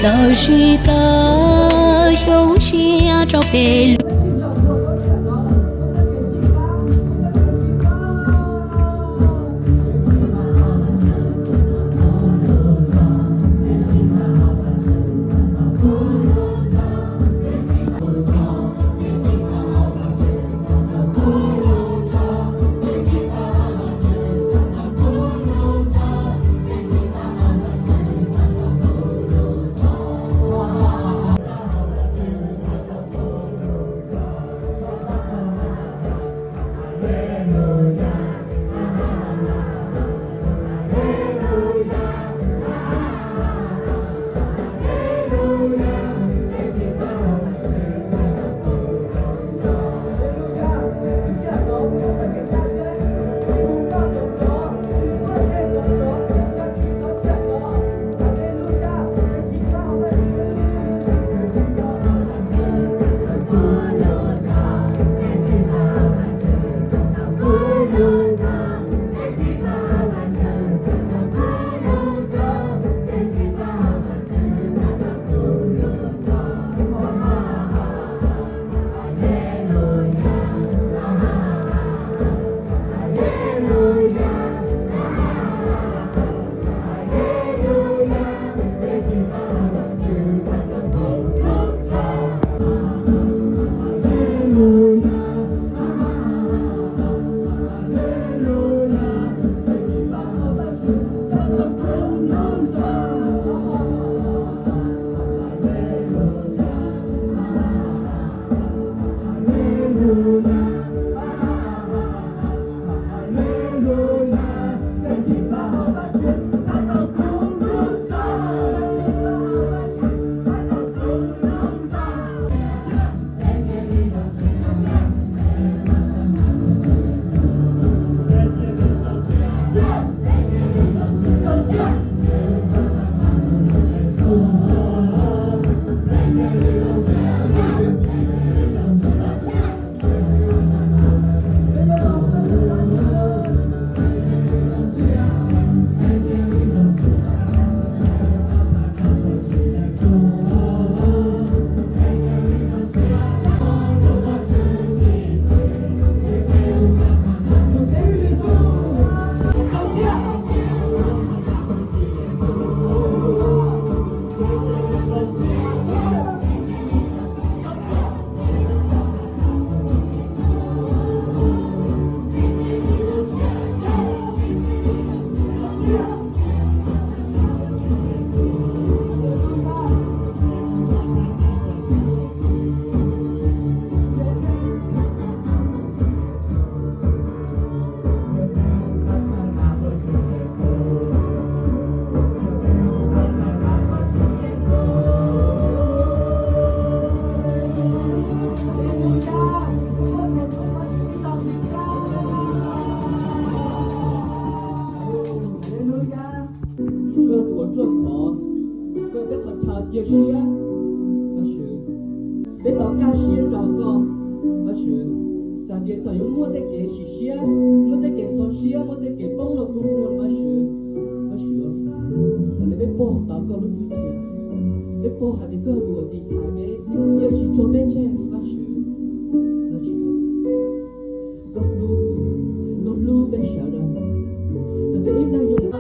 Lawv sib tawm xyoob siab rau peb lub. Koj tus uas ruaj khov, koj peb qhov chaw cia siab, Vajtswv. Peb tau kaj siab rau koj, Vajtswv. Txawm tias txawm yuav muaj tej kev sim siab, muaj tej kev ntxhov siab, muaj tej kev poob los kub muag, Vajtswv. Vajtswv, txawm tias peb pom tau koj lub hwj chim, peb pom hais tias koj yog tus uas tiv thaiv peb, koj yuav tsis tso peb tseg li, Vajtswv. Vajtswv, koj hlub, koj hlub peb sawv daws. Txawm peb ib leeg yuav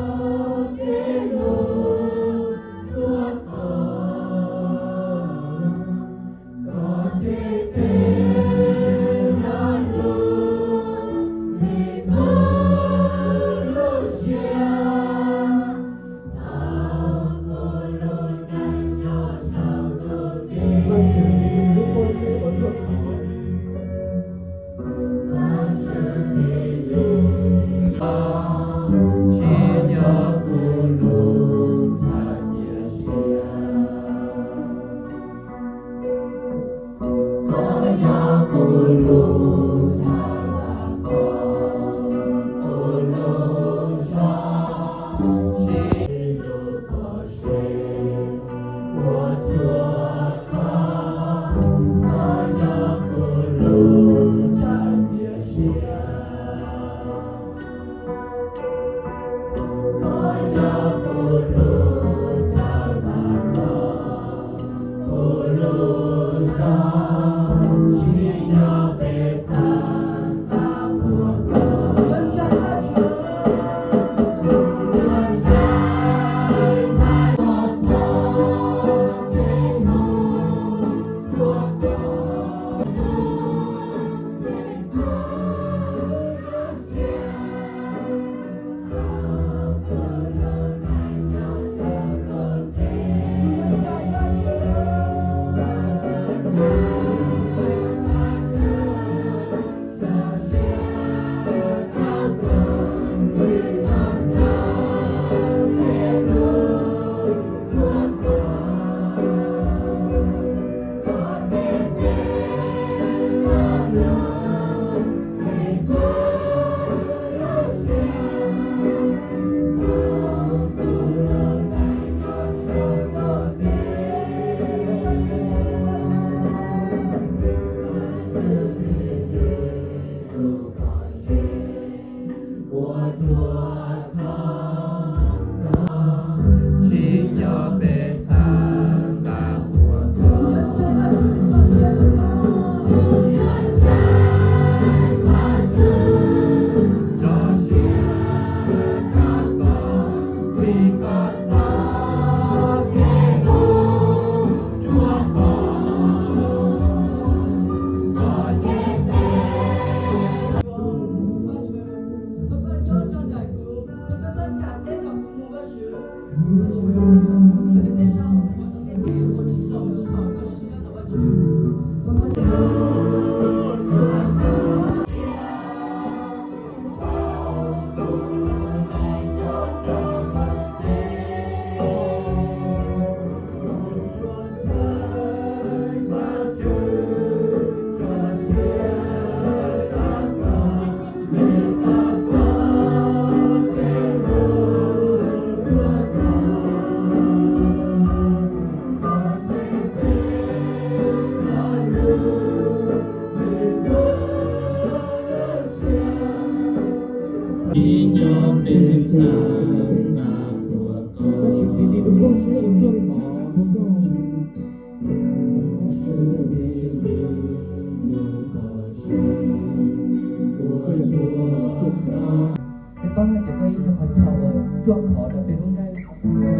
Peb paub hais tias koj yeej yog qhov chaw uas ruaj khov rau peb lub neej,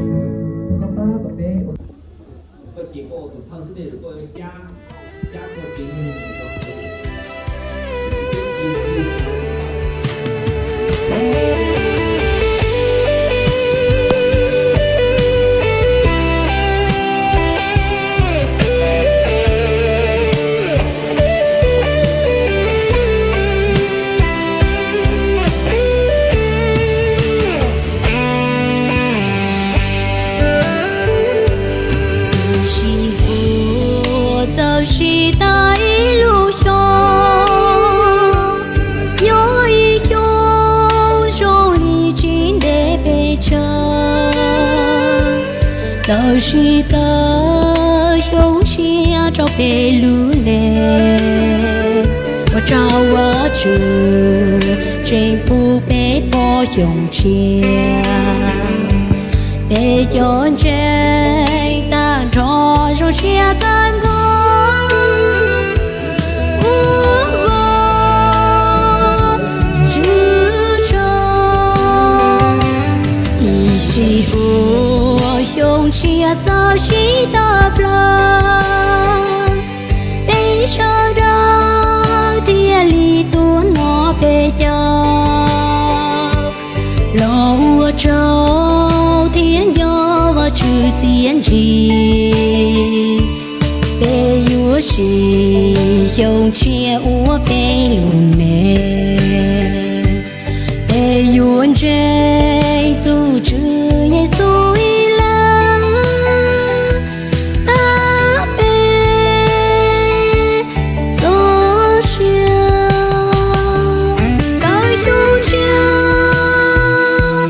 Vajtswv, thov koj pab kom peb ua koj ces koj ua tus thawj xwb tej zaum koj cab, cab koj txiv neej. Sib huam txawm sib tag ib lub xyoo, nyob ib xyoo zoo li tsis ntev pes tsawg. Txawm sib tawm xyoo tshiab rau peb lub neej, ua rau Vajtswv tseem pub peb pom xyoo tshiab. Peb cov ntseeg tag nrho zoo siab tag nrho, ua Vajtswv tsaug. Ib sij huam xyoo tshiab txawm sib tawm plaws, peb sawv daws thiaj li tuaj noj peb caug, los ua tsaug thiab nco Vajtswv txiaj ntsig. Peb yuav siv xyoo tshiab ua peb lub neej, peb yuav ntseeg tus Tswv Yexus ib leeg tag peb txoj sia. Tawm xyoo tshiab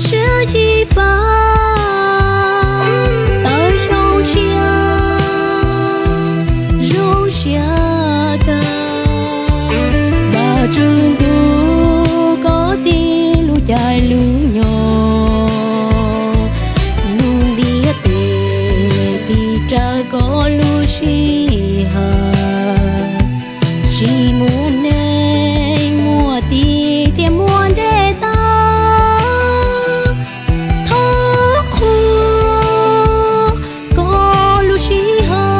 siab xyiv pab, tawm xyoo tshiab zoo siab kawg. Vajtswv ntuj, koj tib lub caij lub nyoog, lub ntiaj teb tig raws koj lub sij hawm. Tsis muaj neeg muaj txiv thiaj muaj ntiaj teb, thov qhuas koj lub sij hawm.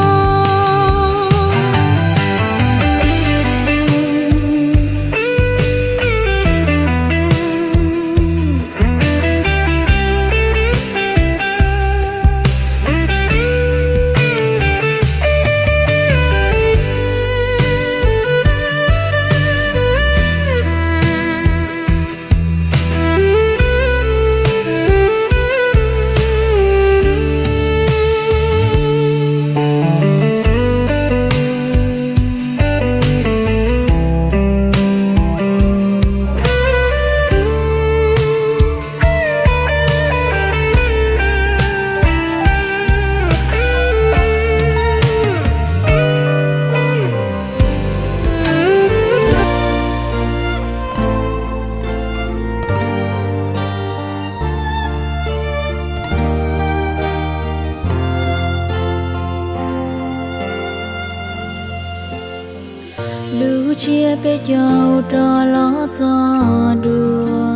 Lub tsiab peb caug rov los txog dua,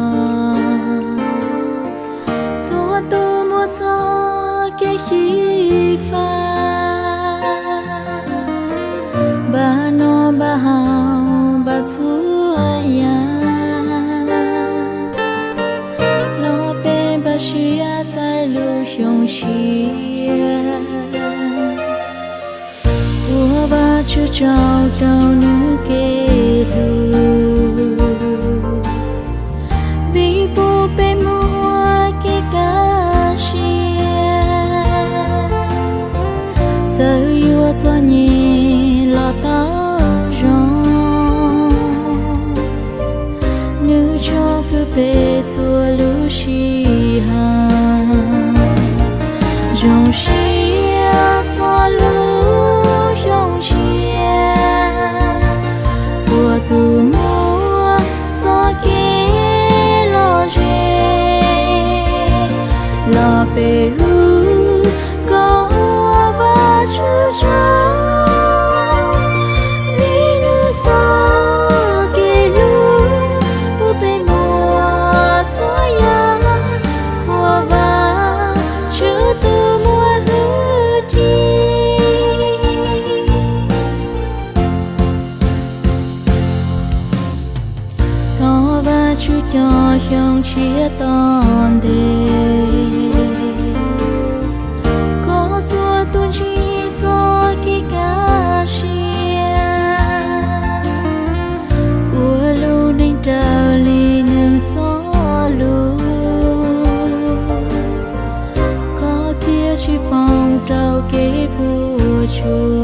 txhua tus muaj txoj kev xyiv fab, npaj noj npaj haus npaj txhua yam, los peb npaj siab txais lub xyoo tshiab. Vajtswv tsaug rau nws kev hlub, vim pub peb muaj kev kaj siab. Txawm yuav txom nyem los tau zoo, nws tshaj kwv peb txhua lub sij hawm. Zoo siab txog lub xyoo tshiab, txhua tus muaj txoj kev lom zem, los peb hu kom ua Vajtswv tsaug, vim nws txoj kev hlub pub peb muaj txhua yam, ua Vajtswv tus muaj hwj chim. Thov Vajtswv cov xyoo tshiab tom ntej, kom txhua tus ntsib txoj kev kaj siab, ua lub neej raws li nws txoj lus, kom thiaj tsis poob rau kev puas tsuaj.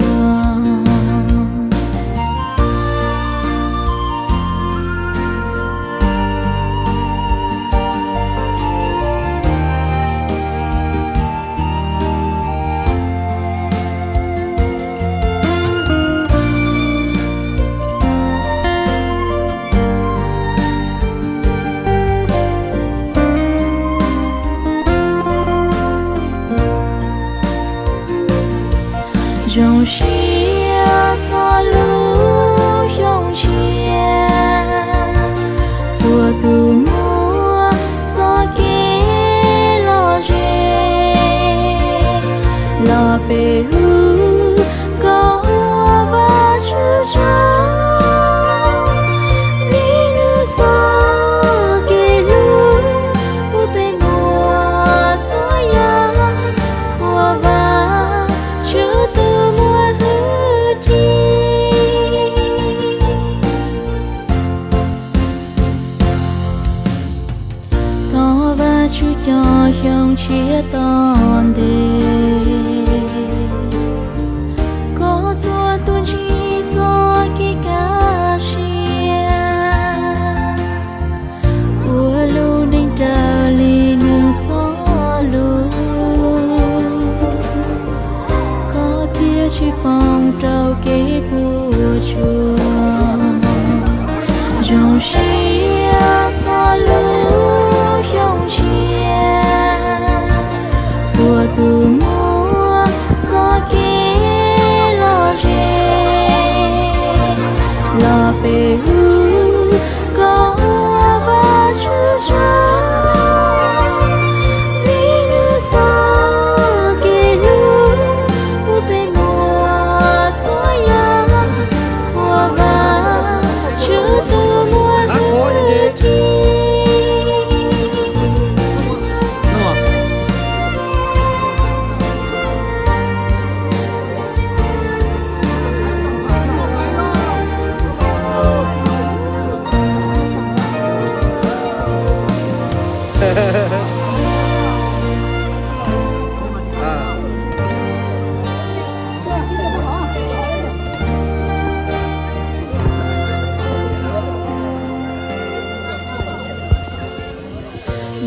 Zoo siab txog lub xyoo tshiab, txhua tus muaj txoj kev lom zem, los peb hu kom ua Vajtswv tsaug, vim nws txoj kev hlub pub peb muaj txhua yam, ua Vajtswv tus muaj hwj chim. Thov Vajtswv cov xyoo tshiab tom ntej, kom txhua tus ntsib txoj kev kaj siab, ua lub neej raws li nws txoj lus, kom thiaj tsis poob rau kev puas tsuaj. Zoo siab txog lub xyoo tshiab, txhua tus muaj txoj kev lom zem, los peb hu kom ua Vajtswv tsaug, vim nws txoj kev hlub pub peb muaj txhua yam, ua Vajtswv tus muaj hwj chim.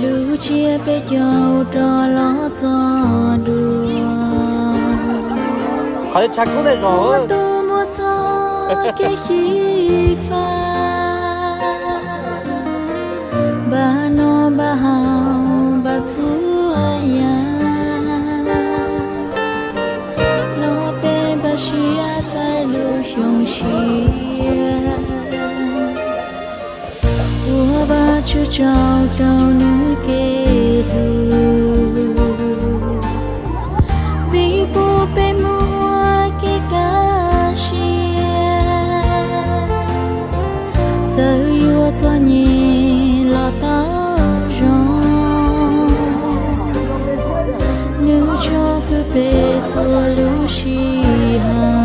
Lub tsiab peb caug rov los txog dua, txhua tus muaj txoj kev xyiv fab, npaj noj npaj haus npaj txhua yam, los peb npaj siab txais lub xyoo tshiab, ua Vajtswv tsaug rau nws kev hlub, vim pub peb muaj kev kaj siab. Txawm yuav txom nyem los tau zoo, nws tshaj kwv peb txhua lub sij hawm.